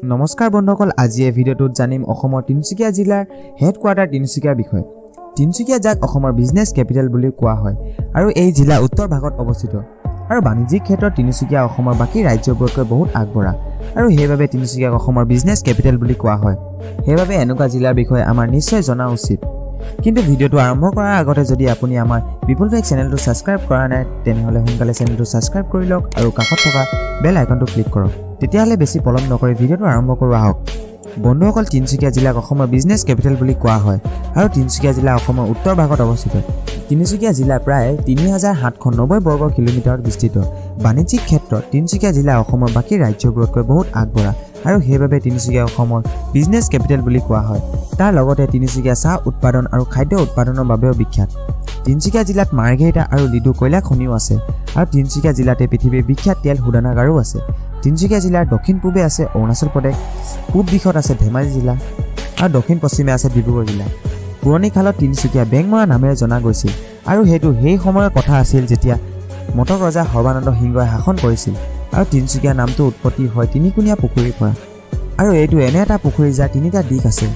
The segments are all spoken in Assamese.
নমস্কাৰ বন্ধুসকল, আজি এই ভিডিঅ'টোত জানিম অসমৰ তিনিচুকীয়া জিলাৰ হেডকোৱাৰ্টাৰ তিনিচুকীয়াৰ বিষয়ে। তিনিচুকীয়া, যাক অসমৰ বিজনেছ কেপিটেল বুলিও কোৱা হয় আৰু এই জিলা উত্তৰ ভাগত অৱস্থিত আৰু বাণিজ্যিক ক্ষেত্ৰত তিনিচুকীয়া অসমৰ বাকী ৰাজ্যবোৰতকৈ বহুত আগবঢ়া আৰু সেইবাবে তিনিচুকীয়াক অসমৰ বিজনেছ কেপিটেল বুলি কোৱা হয়। সেইবাবে এনেকুৱা জিলাৰ বিষয়ে আমাৰ নিশ্চয় জনা উচিত। কিন্তু ভিডিঅ'টো আৰম্ভ কৰাৰ আগতে যদি আপুনি আমাৰ বিপুল বেগ চেনেলটো ছাবস্ক্ৰাইব কৰা নাই, তেনেহ'লে সোনকালে চেনেলটো ছাবস্ক্ৰাইব কৰি লওক আৰু কাষত থকা বেল আইকনটো ক্লিক কৰক। তেতিয়াহ'লে বেছি পলম নকৰি ভিডিঅ'টো আৰম্ভ কৰোঁ আহক। বন্ধুসকল, তিনিচুকীয়া জিলাক অসমৰ বিজনেছ কেপিটেল বুলি কোৱা হয় আৰু তিনিচুকীয়া জিলা অসমৰ উত্তৰ ভাগত অৱস্থিত। তিনিচুকীয়া জিলা প্ৰায় 3790 বৰ্গ কিলোমিটাৰত বিস্তৃত। বাণিজ্যিক ক্ষেত্ৰত তিনিচুকীয়া জিলা অসমৰ বাকী ৰাজ্যবোৰতকৈ বহুত আগবঢ়া আৰু সেইবাবে তিনিচুকীয়া অসমৰ বিজনেছ কেপিটেল বুলি কোৱা হয়। তাৰ লগতে তিনিচুকীয়া চাহ উৎপাদন আৰু খাদ্য উৎপাদনৰ বাবেও বিখ্যাত। তিনিচুকীয়া জিলাত মাৰ্ঘেৰিটা আৰু লিডু কয়লা খনিও আছে আৰু তিনিচুকীয়া জিলাতে পৃথিৱীৰ বিখ্যাত তেল শোধনাগাৰো আছে। তিনিচুকীয়া জিলাৰ দক্ষিণ পূবে আছে অৰুণাচল প্ৰদেশ, পূব দিশত আছে ধেমাজি জিলা আৰু দক্ষিণ পশ্চিমে আছে ডিব্ৰুগড় জিলা। পুৰণি কালত তিনিচুকীয়া বেংমৰা নামেৰে জনা গৈছিল আৰু সেইটো সেই সময়ৰ কথা আছিল যেতিয়া মটক ৰজা সৰ্বানন্দ সিংহই শাসন কৰিছিল। আৰু তিনিচুকীয়া নামটো উৎপত্তি হয় তিনিকোণীয়া পুখুৰীৰ পৰা আৰু এইটো এনে এটা পুখুৰী যাৰ তিনিটা দিশ আছে।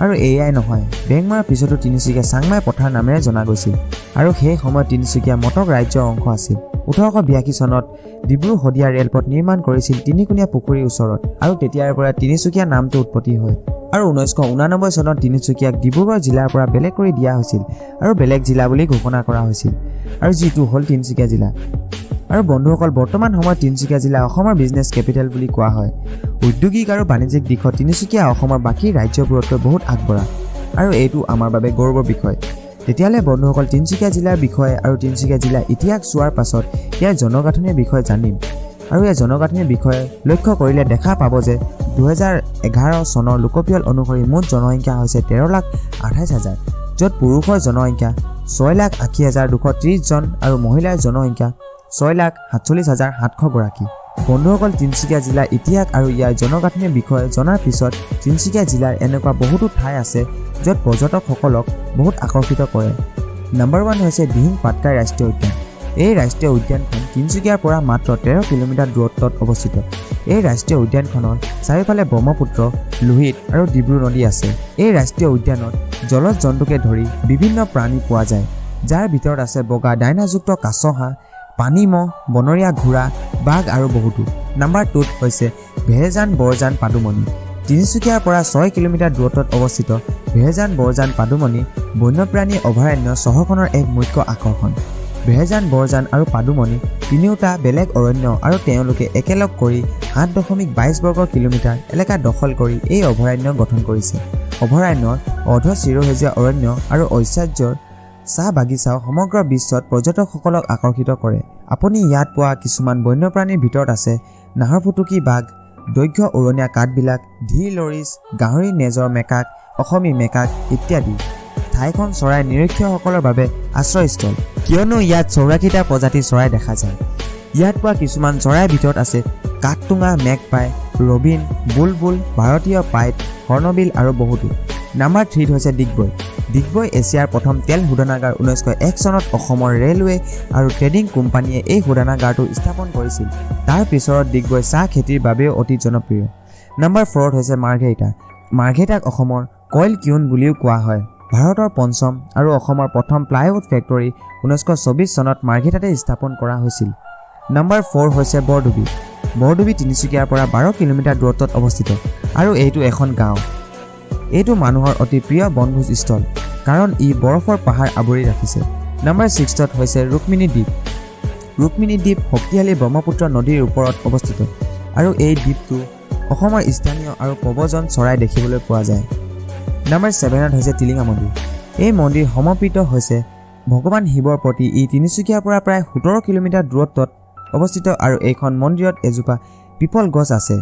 আৰু এয়াই নহয়, বেংমৰাৰ পিছতো তিনিচুকীয়া চাংমাই পথাৰ নামেৰে জনা গৈছিল আৰু সেই সময়ত তিনিচুকীয়া মটক ৰাজ্যৰ অংশ আছিল। 1882 চনত ডিব্ৰু শদিয়া ৰেলপথ নিৰ্মাণ কৰিছিল তিনিকোণীয়া পুখুৰীৰ ওচৰত আৰু তেতিয়াৰ পৰা তিনিচুকীয়া নামটো উৎপত্তি হয়। আৰু 1989 চনত তিনিচুকীয়াক ডিব্ৰুগড় জিলাৰ পৰা বেলেগ কৰি দিয়া হৈছিল আৰু বেলেগ জিলা বুলি ঘোষণা কৰা হৈছিল আৰু যিটো হ'ল তিনিচুকীয়া জিলা। আৰু বন্ধুসকল, বৰ্তমান সময়ত তিনিচুকীয়া জিলা অসমৰ বিজনেছ কেপিটেল বুলি কোৱা হয়। ঔদ্যোগিক আৰু বাণিজ্যিক দিশত তিনিচুকীয়া অসমৰ বাকী ৰাজ্যবোৰতকৈ বহুত আগবঢ়া আৰু এইটো আমাৰ বাবে গৌৰৱৰ বিষয়। তেতিয়াহ'লে বন্ধুসকল, তিনিচুকীয়া জিলাৰ বিষয়ে আৰু তিনিচুকীয়া জিলাৰ ইতিহাস চোৱাৰ পাছত ইয়াৰ জনগাঁথনিৰ বিষয়ে জানিম। আৰু ইয়াৰ জনগাঁথনিৰ বিষয়ে লক্ষ্য কৰিলে দেখা পাব যে 2011 চনৰ লোকপিয়ল অনুসৰি মুঠ জনসংখ্যা হৈছে 13,28,000, য'ত পুৰুষৰ জনসংখ্যা 6,80,230 জন আৰু মহিলাৰ জনসংখ্যা 6,47,700 গৰাকী। বন্ধুসকল, তিনিচুকীয়া জিলাৰ ইতিহাস আৰু ইয়াৰ জনগাঁথনিৰ বিষয়ে জনাৰ পিছত তিনিচুকীয়া জিলাৰ এনেকুৱা বহুতো ঠাই আছে য'ত পৰ্যটকসকলক বহুত আকৰ্ষিত কৰে। নাম্বাৰ 1 হৈছে দিহিং পাটকাই ৰাষ্ট্ৰীয় উদ্যান। এই ৰাষ্ট্ৰীয় উদ্যানখন তিনিচুকীয়াৰ পৰা মাত্ৰ 13 কিলোমিটাৰ দূৰত্বত অৱস্থিত। এই ৰাষ্ট্ৰীয় উদ্যানখনৰ চাৰিওফালে ব্ৰহ্মপুত্ৰ, লোহিত আৰু ডিব্ৰু নদী আছে। এই ৰাষ্ট্ৰীয় উদ্যানত জলজ জন্তুকে ধৰি বিভিন্ন প্ৰাণী পোৱা যায়, যাৰ ভিতৰত আছে বগা ডাইনাযুক্ত কাছহাঁহ, পানী মহ, বনৰীয়া ঘোঁৰা, বাঘ আৰু বহুতো। নাম্বাৰ 2ত হৈছে ভেৰজান বৰজান পাদুমণি। তিনিচুকীয়াৰ পৰা 6 কিলোমিটাৰ দূৰত্বত অৱস্থিত ভেৰজান বৰজান পাদুমণি বন্যপ্ৰাণী অভয়াৰণ্য চহৰখনৰ এক মুখ্য আকৰ্ষণ। ভেৰজান, বৰজান আৰু পাদুমণি তিনিওটা বেলেগ অৰণ্য আৰু তেওঁলোকে একেলগ কৰি 7.22 বৰ্গ কিলোমিটাৰ এলেকা দখল কৰি এই অভয়াৰণ্য গঠন কৰিছে। অভয়াৰণ্যৰ অৰ্ধ চিৰসেউজীয়া অৰণ্য আৰু ঐশ্চৰ্যৰ চাহ বাগিচাও সমগ্ৰ বিশ্বত পৰ্যটকসকলক আকৰ্ষিত কৰে। আপুনি ইয়াত পোৱা কিছুমান বন্যপ্ৰাণীৰ ভিতৰত আছে নাহৰফুটুকী বাঘ, দৈৰ্ঘ্য উৰণীয়া কাঠবিলাক, ধীৰ লৰিছ, গাহৰি নেজৰ মেকাক, অসমী মেকাক ইত্যাদি। ঠাইখন চৰাই নিৰীক্ষকসকলৰ বাবে আশ্ৰয়স্থল, কিয়নো ইয়াত 84টা প্ৰজাতিৰ চৰাই দেখা যায়। ইয়াত পোৱা কিছুমান চৰাইৰ ভিতৰত আছে কাঠটোঙা, মেগপাই, ৰবিন, বুলবুল, ভাৰতীয় পাইড, হৰ্ণবিল আৰু বহুতো। নাম্বাৰ 3ত হৈছে ডিগবৈ। ডিগবৈ এছিয়াৰ প্ৰথম তেল শোধনাগাৰ। 1901 চনত অসমৰ ৰেলৱে আৰু ট্ৰেডিং কোম্পানীয়ে এই শোধনাগাৰটো স্থাপন কৰিছিল। তাৰ পিছত ডিগবৈ চাহ খেতিৰ বাবেও অতি জনপ্ৰিয়। নাম্বাৰ 4ত হৈছে মাৰ্ঘেৰিটা। মাৰ্ঘেৰিটাক অসমৰ কইল কিউন বুলিও কোৱা হয়। ভাৰতৰ পঞ্চম আৰু অসমৰ প্ৰথম প্লাইউড ফেক্টৰী 1924 চনত মাৰ্ঘেৰিটাতে স্থাপন কৰা হৈছিল। নাম্বাৰ 4 হৈছে বৰডুবি। বৰডুবি তিনিচুকীয়াৰ পৰা 12 কিলোমিটাৰ দূৰত্বত অৱস্থিত আৰু এইটো এখন গাঁও। এইটো মানুহৰ অতি প্ৰিয় বনভোজস্থল, কাৰণ ই বৰফৰ পাহাৰ আৱৰি ৰাখিছে। নাম্বাৰ 6ত হৈছে ৰুক্মিণী দ্বীপ। ৰুক্মিণী দ্বীপ শক্তিশালী ব্ৰহ্মপুত্ৰ নদীৰ ওপৰত অৱস্থিত আৰু এই দ্বীপটো অসমৰ স্থানীয় আৰু প্ৰব্ৰজন চৰাই দেখিবলৈ পোৱা যায়। নাম্বাৰ 7ত হৈছে টিলিঙা মন্দিৰ। এই মন্দিৰ সমৰ্পিত হৈছে ভগৱান শিৱৰ প্ৰতি। ই তিনিচুকীয়াৰ পৰা প্ৰায় 17 কিলোমিটাৰ দূৰত্বত অৱস্থিত আৰু এইখন মন্দিৰত এজোপা পিপল গছ আছে,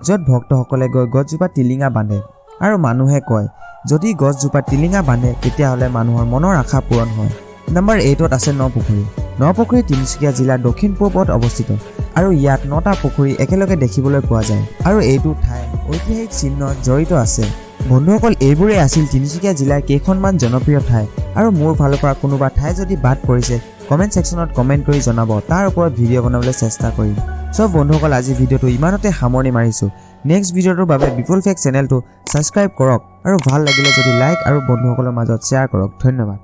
য'ত ভক্তসকলে গৈ গছজোপা টিলিঙা বান্ধে আৰু মানুহে কয়, যদি গছজোপা টিলিঙা বান্ধে তেতিয়াহ'লে মানুহৰ মনৰ আশা পূৰণ হয়। নাম্বাৰ 8ত আছে নপুখুৰী। নপুখুৰী তিনিচুকীয়া জিলাৰ দক্ষিণ পূবত অৱস্থিত আৰু ইয়াত নটা পুখুৰী একেলগে দেখিবলৈ পোৱা যায় আৰু এইটো ঠাই ঐতিহাসিক চিহ্ন জড়িত আছে। বন্ধুসকল, এইবোৰেই আছিল তিনিচুকীয়া জিলাৰ কেইখনমান জনপ্ৰিয় ঠাই আৰু মোৰ ফালৰ পৰা কোনোবা ঠাই যদি বাদ পৰিছে, কমেণ্ট ছেকশ্যনত কমেণ্ট কৰি জনাব, তাৰ ওপৰত ভিডিঅ' বনাবলৈ চেষ্টা কৰিম। চ' বন্ধুসকল, আজি ভিডিঅ'টো ইমানতে সামৰণি মাৰিছোঁ। নেক্সট ভিডিঅ'টোৰ বাবে বিপুল ফেক চেনেলটো ছাবস্ক্ৰাইব কৰক আৰু ভাল লাগিলে যদি লাইক আৰু বন্ধুসকলৰ মাজত শ্বেয়াৰ কৰক। ধন্যবাদ।